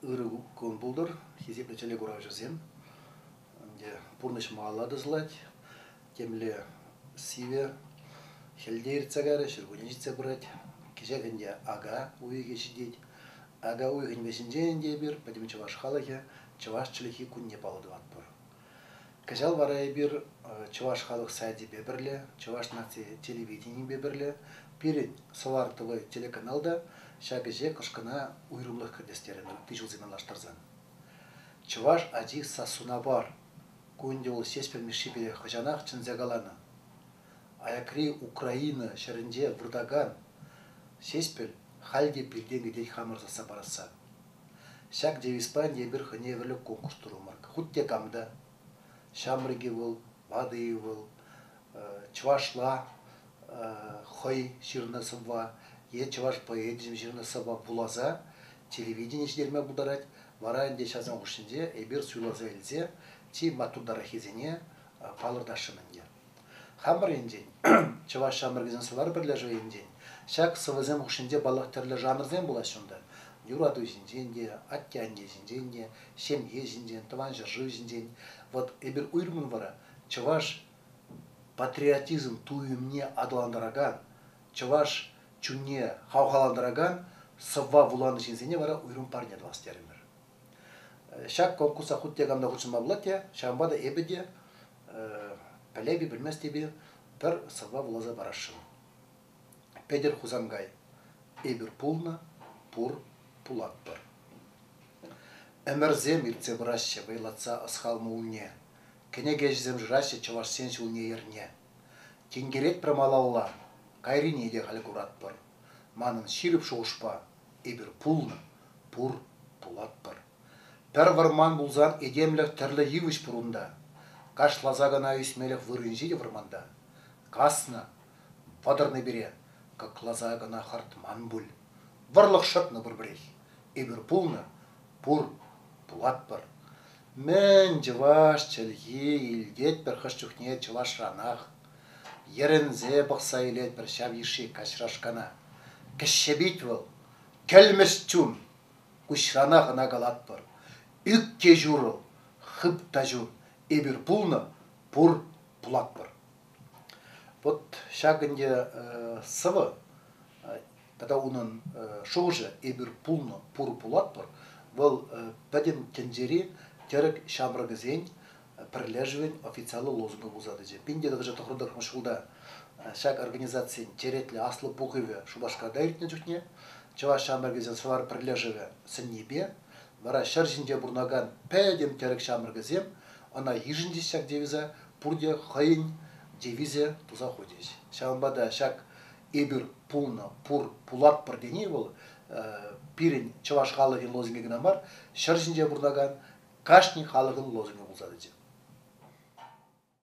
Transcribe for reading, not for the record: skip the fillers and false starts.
Ырӑ кун пултӑр, хисеплӗ телекуравҫӑсем. Ӗнтӗ пурнӑҫ малалла тӑсӑлать. Темле сивӗ хӗл те иртсе кайрӗ, ҫуркунне ҫитсе пырать. Кӗҫех ӗнтӗ ака уйӑхӗ ҫитет. Ака уйӑхӗн вӗҫӗнче ӗнтӗ эпир, пӗтӗм чӑваш халӑхӗ, Чӑваш чӗлхи кунне паллӑ тӑватпӑр. Кӑҫал вара эпир Чӑваш халӑх сайчӗпе пӗрле, Чӑваш наци телевиденийӗпе пӗрле пирӗн Сӑвар ТВ телеканал та ҫак ӗҫе кӑшкӑна уйрӑмлӑх кӗртес терӗмӗр ытти ҫулсене танлаштарсан. Чӑваш ачи сассуна пар. Ку ӗнтӗ вӑл Ҫеҫпӗл Мишши пире хӑҫанах чӗнсе каланӑ. Аякри Украина ҫӗрӗнче выртакан Ҫеҫпӗл халь те пиртен кӗтет хамӑр сасса парасса. Ҫак девизпа ӗнтӗ эпир хӑйне евӗрлӗ конкурс турӑмӑр. Хуть те кам та, ҫамрӑк-и вӑл, ватӑ-и вӑл, чӑвашла хӑй ҫырнӑ сӑвва е чӑваш поэчӗсем ҫырнӑ сӑвва вуласа телевидени ҫитерме пултарать. Вара ӗнтӗ ҫавсен хушшинче эпир суйласа илсе чи маттуртараххисене палӑртасшӑн ӗнтӗ. Хамӑр енчен, чӑваш ҫамрӑкӗсен сӑвар пӗрлешӗвӗ енчен, ҫак сӑвӑсем хушшинче, паллах, тӗрлӗ жанрсем пулаҫҫӗ унта. Юрату ҫинчен те, атте-анне ҫинчен те, ҫемье ҫинчен, тӑван ҫӗршыв ҫинчен. Вот эпир уйрӑммӑн вара чӑваш патриотизм туйӑмне аталантаракан, чӑваш чунне хавхалантаракан сӑвва вуланӑ ҫынсене вара уйрӑм парне тӑвас терӗмӗр. Ҫак конкурса хуть те кам та хутшӑнма пулать те, ҫавӑнпа та эпӗ те пӗлеп-и, пӗлместӗп-и, пӗр сӑвва вуласа парасшӑн. Петӗр Хусанкай «Эпир пулнӑ, пур, пулатпӑр». Ӗмӗрсем иртсе пыраҫҫӗ вӑйлатса ӑс-хал мулне. Кӗнекеҫӗсем шыраҫҫӗ чӑвашсен ҫулне-йӗрне. Тинкеретпӗр малалла, кайрине те халь куратпӑр. Манӑн ҫирӗп шухӑшпа эпир пулнӑ, пур, пулатпӑр. Пӗр вӑрман пулсан этемлӗх тӗрлӗ йывӑҫ пур унта. Кашласа кӑна ӳсмелӗх вырӑн ҫитӗ вӑрманта. Каснӑ, вӑтӑрнӑ пире, кӑкласа кӑна хӑртман пуль. Вӑрлӑх шӑтнӑ пурпӗрех. Эпир пулнӑ, пур, пулатпӑр. Мӗн чӑваш чӗлхи илтетпӗр хӑш чухне чӑвашранах. Йӗрӗнсе пӑхса илетпӗр ҫав йышши каҫрашкана. Кӗҫҫепит вӑл, кӗлмӗҫ чун. Куҫранах ӑна калатпӑр: ӳк те ҫурӑл, хып та ҫур, эпир пулнӑ, пур пулатпӑр. Вот ҫак ӗнтӗ сӑвӑ тата унӑн шухӑшӗ эпир пулнӑ, пур пулатпӑр, вӑл пӗтӗм тӗнчери тӗрӗк ҫамрӑкӗсен пӗрлешӗвӗн официаллӑ лозунгӗ пулса тӑчӗ. 1999 ҫулта ҫак организацин черетлӗ аслӑ пухӑвӗ Шупашкарта иртнӗ чухне Чӑваш ҫамрӑкӗсен Сӑвар пӗрлешӗвӗ сӗннипе вара ҫӗр ҫинче пурӑнакан пӗтӗм тӗрӗк ҫамрӑкӗсем ӑна йышӑнчӗҫ ҫак девиза, пурте хӑйӗн девизӗ туса хучӗҫ. Ҫавӑнпа та ҫак эпир пулнӑ, пур, пулатпӑр тени вӑл пирӗн чӑваш халӑхӗн лозунгӗ кӑна мар, ҫӗр ҫинче пурӑнакан кашни халӑхӑн лозунгӗ пулса тӑчӗ.